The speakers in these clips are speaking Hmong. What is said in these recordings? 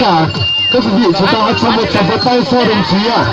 Các quý vị, chúng ta hãy chung một tràng pháo tay cho đồng chí ạ.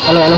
Alo, alo.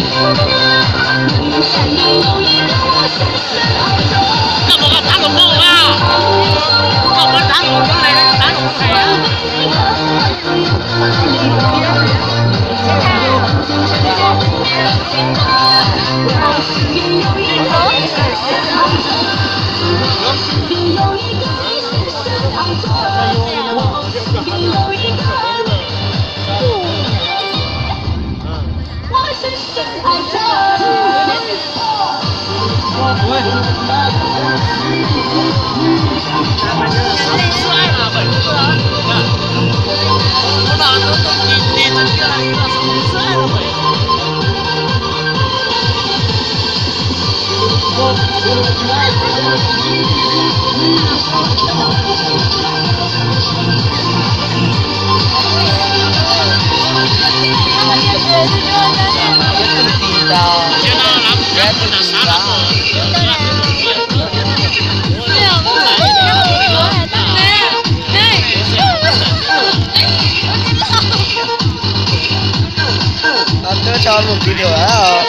Twb tso mus video lawm.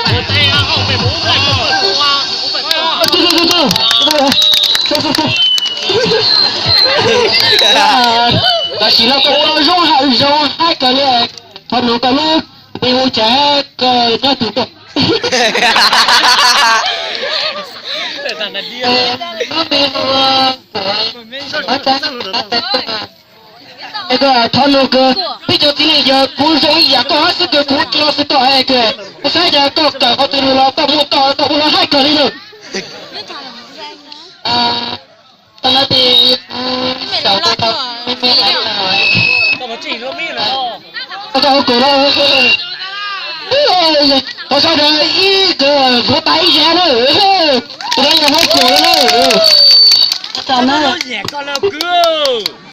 Tam sim no koj ua zoo hauv zoo hais kawg li, thov nug koj lub npe hu cas koj nyob twg tuaj. Es koj thov nug kawg, peb cov txiv neej yog kuv zoo ib yam koj xwb kawg, kuv tsis los xwb koj es kawg, kuv saib yog koj kawm qhov twg los koj muaj koj koj ua los hais kawg li na. Tau na tis, xav tau me me na. Koj ua kuv no, koj sab ntawd ib kawg vuav tas ib zag na. Tus no yog muab kuv na. Tau na.